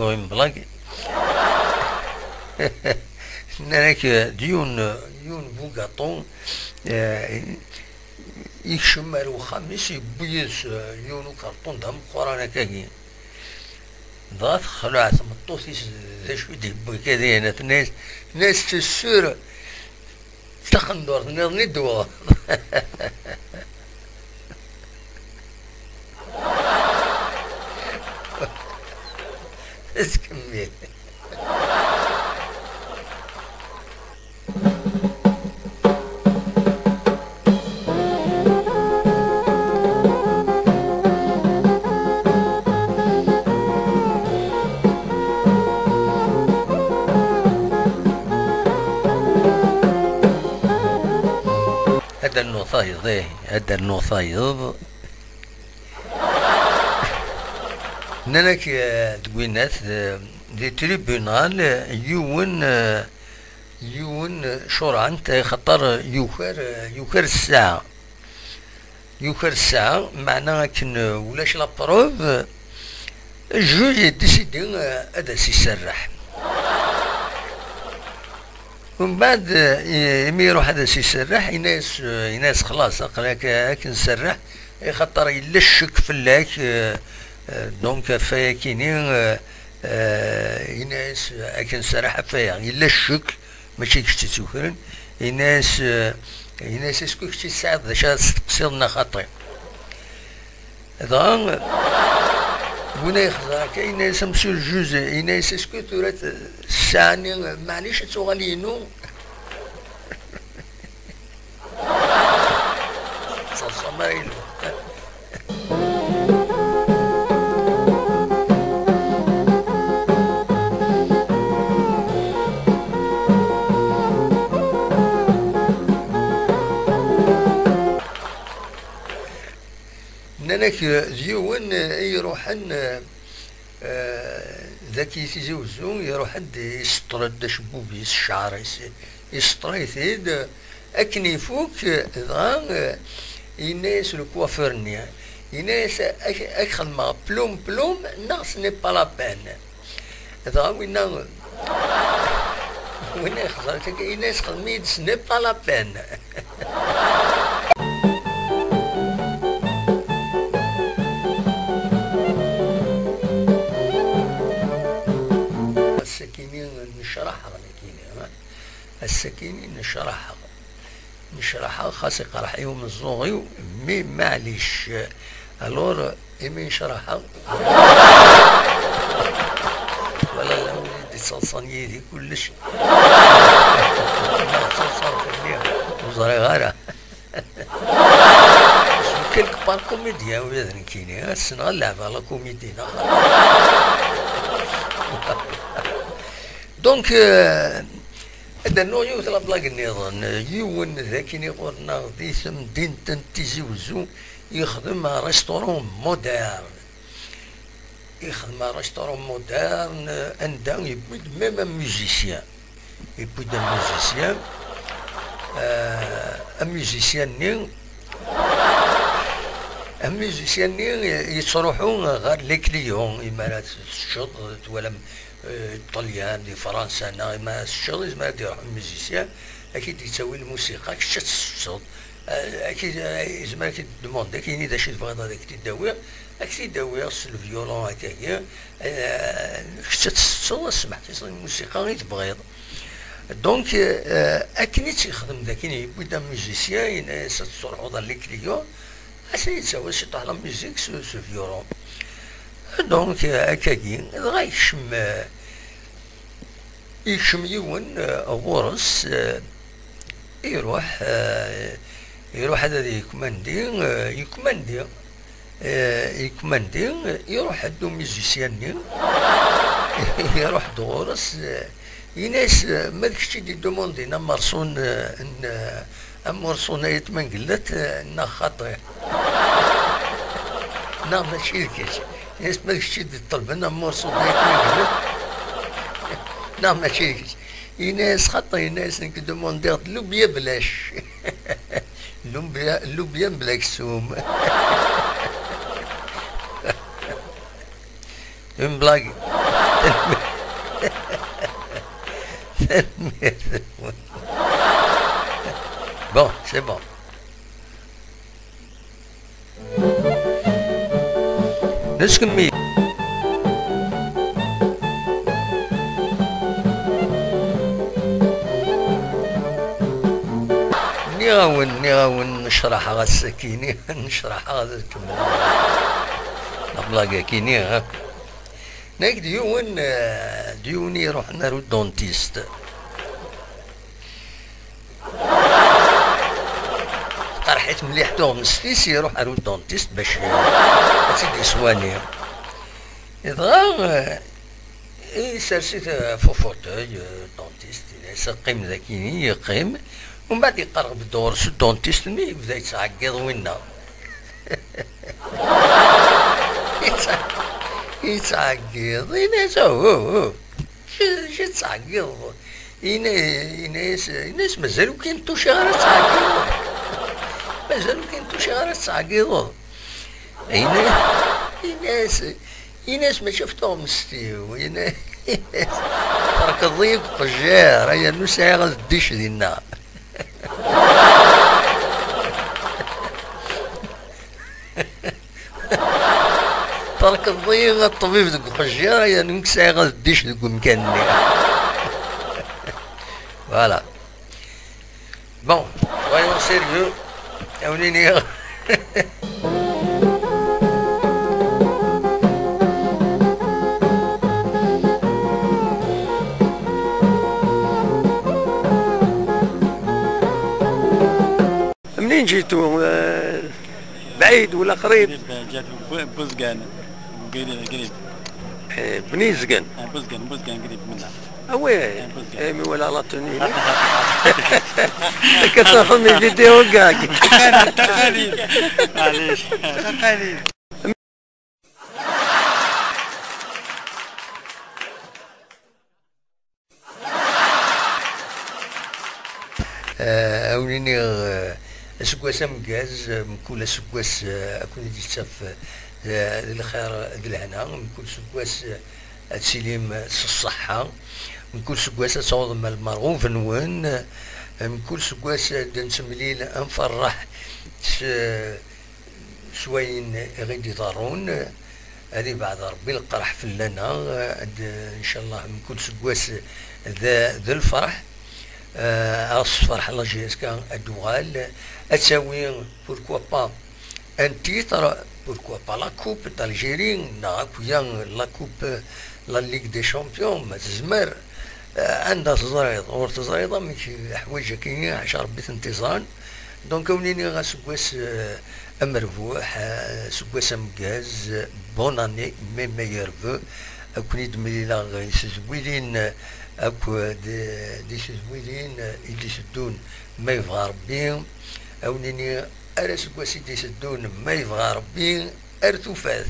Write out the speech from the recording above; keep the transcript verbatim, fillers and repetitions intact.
Une blague. Nnan-ak d yiwen, yiwen bugaṭu, eh, yekcem ar wexxam-is, yewwi yid-s, eh, yiwen ukerṭun d ameqqran akkagi. Dɣa texleɛ tmeṭṭut-is d acu i d-yewwi akka dihin, tenna-yas, tenna-yas, "T'es sûr?" D taqendurt nniḍen i d-tuɣeḍ. Tettkemmil. Ad d-rnuɣ tayeḍ, ih, ad d-rnuɣ tayeḍ. Nnan-ak, eh, deg winnat, eh, di tribunal, eh, yiwen, eh, yiwen, eh, curɛen-t, eh, xaṭer yuker, eh, yuker ssaɛa. Yuker ssaɛa, meɛna akken, eh, ulac la preuve, eh, juge yedisidi, eh, ad as-iserreḥ. Umbeɛd, eh, imi iruḥ ad as-iserreḥ, yenna-yas, eh, yenna-yas, "Xlaṣ, aql-ak ad k-nserreḥ, ixaṭer yella ccek fell-ak, eh, eh, donc, ɣef wayakini, eh, eh," yenna-yas, "Ad k-nserreḥ ɣef waya, yella ccek, mačči d kečč i tt-yukren." Yenna-yas, eh, yenna-yas, "Est-ce que kečč tesɛiḍ d acu ara testeqsiḍ neɣ xaṭi?" Dɣa, win ay xeẓra akka, yenna-yas, "A monsieur le juge," yenna-yas, "Est-ce que tura t-, ssaɛa-nni, maɛlic ad tuɣal inu?" Ur ttaḍsam ara i lweqt. Nnan-ak d yiwen i iruḥen, eh, dagi Tizi Wezzu, iruḥ-d, iseṭṭel-d acebbub-is, cceɛr-is, iseṭṭel-it-id. Akken ifuk, dɣa, eh, yenna-yas le coiffeur-nni, yenna-yas, "Ad k-, ad k-xedmeɣ plum plum, neɣ ce n'est pas la peine." Dɣa winna, winna ixẓer-it akka, yenna-yas, "Xdem-iyi-d, ce n'est pas la peine." Ass-akini nnecraḥeɣ nekkini, ha? Ass-akini nnecraḥeɣ. Nnecraḥeɣ, xas iqerḥ-iyi umeẓẓuɣ-iw, mais maɛlic. Alors, imi nnecraḥeɣ, wala la wid i d-ittaḍsan yid-i kullec. Ttaḍsan fell-i, ur ẓriɣ ara. Quelque part comédien ula d nekkini, ssneɣ ad leɛbeɣ la comédie, neɣ xaṭi. Donc, euh, ad d-rnuɣ yiwet la blague nniḍen. Yiwen d akini ɣur-neɣ di temdint n Tizi Wezzu yexdem un restaurant moderne. Yexdem un restaurant moderne, anda yewwi-d même un musicien. Yewwi-d un musicien. Euh, un musicien-nni, un musicien-nni yettruḥu ɣer les clients, imi ara teččeḍ, twalam, euh, Ṭṭelyan, di Fransa, neɣ imi ara teččeḍ, yezmer ad d-iruḥ un musicien, ad k-id-yettawi lmusiqa, kečč ad teččeḍ. Eh, ad k-, eh, yezmer ad k-id-demande, ad k-yini d acu i tebɣiḍ ad ak-t-id-awiɣ, ad k-t-id-awiɣ s le violon akkagi, eh, kečč ad tettetteḍ, ad tesmeḥsiseḍ i lmusiqa i tebɣiḍ. Donc, eh, akken i tt-yexdem d akken, yewwi-d un musicien, yenna-yas ad truḥeḍ ɣer les clients, ad s-yettawi ciṭuḥ la musique s, s violon. Donc, eh, akkagi, dɣa yekcem, eh, Yekcem yiwen, eh, ɣur-s, eh, iruḥ, eh, iruḥ ad, ad yekmandi, eh, yekmandi, eh, yekmandi, iruḥ-d umizisyan-nni, iruḥ-d ɣur-s, eh, yenna-yas, eh, "Ma d kečč i d-idumundin amerṣun, eh, n, eh, amurṣu n Ayt Mengellat, eh, neɣ xaṭi?" "Neɣ mačči d kečč?" Yenna-yas, "Ma d kečč i d-iṭelben amurṣu n Ayt Mengellat, neɣ mačči d kečč?" Yenna-yas, "Xaṭi," yenna-yas, "nekk dumundiɣ-d lubya belac." Lubya, lubya bla aksum. Une blague. Bon, c'est bon. Neskemmi. Nniɣ-awen, nniɣ-awen, necraḥeɣ ass-akini, necraḥeɣ ad kemmleɣ lablag-akini, ha? Nekk d yiwen, eh, d yiwen i iruḥen ar udentist. Tqerḥ-it mliḥ tuɣmest-is, iruḥ ar udentist bac, eh, ad tt-id-yeswani. Dɣa, eh, isers-it, eh, ɣef ufuteuil, eh, dentist, yenna-as qqim dagi, yeqqim. Umbeɛd iqerreb-d ɣur-s udentist-nni, yebda yettɛeggiḍ winna. Yettɛeggiḍ, yenna-as: "Oh, oh, oh, acu, acu tettɛeggiḍeḍ?" Yenna-, yenna-as, yenna-as: "Mazal ur k-in-tuciɣ ara tettɛeggiḍeḍ? Mazal ur k-in-tuciɣ ara tettɛeggiḍeḍ?" Yenna-, yenna-as, yenna-as: "Mačči ɣef tuɣmest-iw." Yenna-, yenna-as: "Terkeḍ-iyi deg uqejjir, ay, yernu sɛiɣ adeddic dinna." Terkeḍ-iyi a ṭṭbib deg uqejjir, ay, yernu sɛiɣ adeddic deg umkan-nni. Voilà. Bon, soyons sérieux. Awen-iniɣ. منين جيتوا؟ آه، بعيد ولا قريب؟ قريب، آه، جات بو-، بوزقان. قريب، قريب. آه، بني زقن. آه، بوزقان، بوزقان قريب منا. Ah ouais. آه، بوزقان. إيه، mais voilà la tenue. كتصور في فيديو كاع. تقاليد، تقاليد. معليش. تقاليد. Ah, awen-iniɣ, ah, aseggas ameggaz, ah, mkul aseggas, ah, ad ken-id-yettaf, ah, d lxir d lehna, mkul aseggas, ah, ad tilim s ṣṣeḥḥa, mkul aseggas ad tɛuḍem ar lmerɣub-nwen, mkul aseggas ad nettemlil ad nferreḥ s s wayen i ɣ-id-iḍerrun, ad ibeɛd Ṛebbi leqraḥ fell-aneɣ, ad, ncallah, mkul seggas d, d lferḥ, eh, ad tefreḥ la J S K, ad d-tuɣal, ad tawi, pourquoi pas, un titre, pourquoi pas la Coupe d'Algérie, neɣ akk-ya la Coupe, la Ligue des Champions, ma tezmer, eh, anda teẓriḍ, ur teẓriḍ, amek leḥwayeǧ-agi, ḥaca Ṛebbi i tent-iẓran. Donc, ad wen-iniɣ aseggas, eh, amerbuḥ, eh, aseggas ameggaz, eh, bonne année, mes meilleurs vœux. Ad ken-id-mlileɣ i tedwilin, eh, akk, eh, di, di tedwilin, eh, i d-iteddun, ma yebɣa Ṛebbi. Ad wen-iniɣ ar aseggas i d-iteddun, ma yebɣa Ṛebbi, ar tufat.